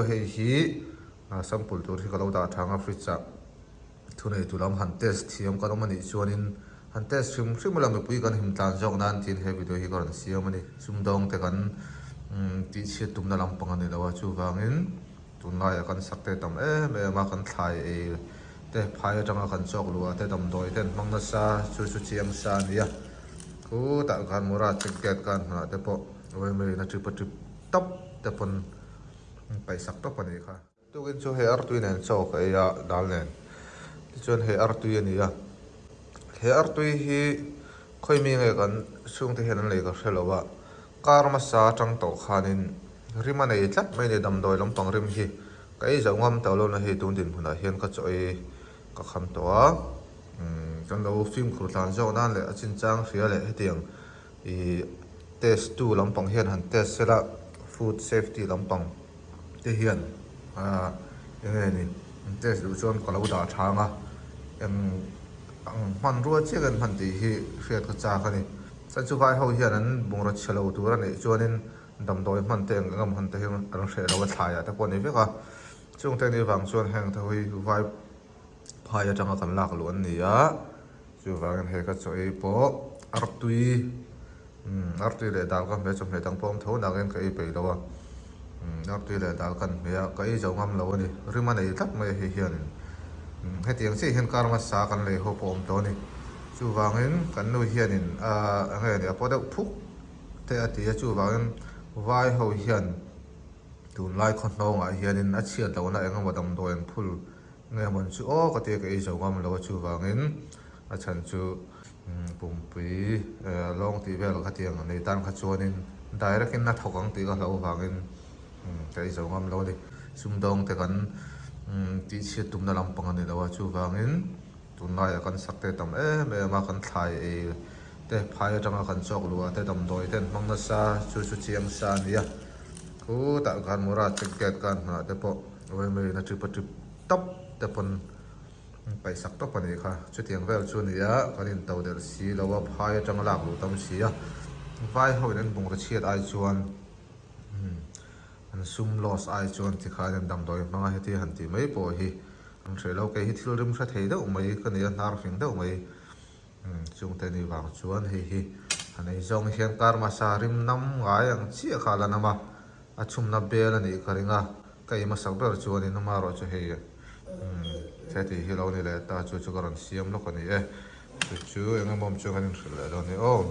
Hei hi sample tur hi ka lo dah thang a fridge ah thuneitu lam han test thiam kan awm anih chuanin han test hrim hrim ila mipui kan him tlan zawk nan tiin he video hi ka rawn siam a ni. Sumdawng te kan tihchhiat tumna lampang a ni lo a, chuvangin tunlaiah kan sak te tam em em a, kan thlai ei te phai atanga kan chawk luh ah te damdawi te an hmang nasa chu chu chiang sa a ni a, khutah khan Mura check gate khan hmunah te pawh Wemley-in a trip a trip tawp te pawn. Paihsak tawp a nih kha. Tukin chu hei artui nen chaw ka ei a dal nen. Tichuan hei artui a ni a. He artui hi khawi mi nge kan chhungte hian an lei ka hre lo a. Kar hmasa atang tawh khanin rim a nei tlat mai a ni damdawi lampang rim hi. Ka ei zoh ngam tawh lo na hei tun dinhmunah hian ka chaw ei ka kham tawh a. Kan lo fimkhur tlan zawk nan leh a chinchang hria leh hetiang Ih test tu lampang hian han test sela food safety lampang te hian ah eng nge ni an test duh chuan ka lo dah thang a eng ang hmanrua chiah kan hman tih hi hriat ka chak a ni chuan chu vai ho hian an bungraw chhe lo tur a neih chuanin damdawi hman te eng eng hman te hi an hreh lo a thlaiah te pawh a ni vek a chungte ni vang chuan heng te hi vai phai atanga kan lak luh an ni a. Chuvangin hei ka chaw ei pawh artui umm artui leh dal ka hmeh chawhmeh dang pawh a awm tho nangin ka ei peih lo a umm artui leh dal kan hmeh a ka ei zo ngam lo a ni rim a nei tlat mai a hei hianin umm hetiang chiah hian kar hmasa kan lei ho pawh a awm tawh a ni chuvangin kan nu hianin ahh eng nge ni a paw deuh phuk te a ti a chuvangin vai ho hian tunlai khaw hnawngah hianin a chhiat lohna eng emaw damdawi an phul Nge mawn chu aw ka tia ka ei zo ngam lo a chuvangin a chhan chu pumpui lawng tih vel kha tiang nei tan kha chuanin direct in a thawk ang tih ka hlauh avangin ka ei zo ngam lo a ni. Sumdawng te kan tihchhiat tumna lampang a ni lo a chuvangin tunlaiah kan sak te tam em em a kan thlai ei te phai atanga kan chawk luh ah te damdawi te an hmang nasa chu chu chiang sa a ni a khutah khan Mura check gate khan hmunah te pawh Wemley-in a trip a trip tawp te pawn paihsak tawp a nih kha. Chutiang vel chu a ni a, kan into delh si lo a, phai atanga lak luh tam si a. Vai ho in an bungraw chhiat ai chuan an sum loss ai chuan tikhan an damdawi hmang a heti han tih mai pawh hi an hreh lo. Kei hi thil rim hre thei deuh mai ka ni a, hnar fing deuh mai. Chungte ni vang chuan hei hi han ei zawng hian kar hmasa rim nam ngai ang chiah kha a la nam a, a chhumna bel a nih ka ring a, ka ei hmasak ber chuanin amaherawh chu hei he tih hi lo ni leh ta chu chu ka rawn siam lawk a ni e, chu chu eng emaw awm chuan kan inhrilh leh dawn a ni aw.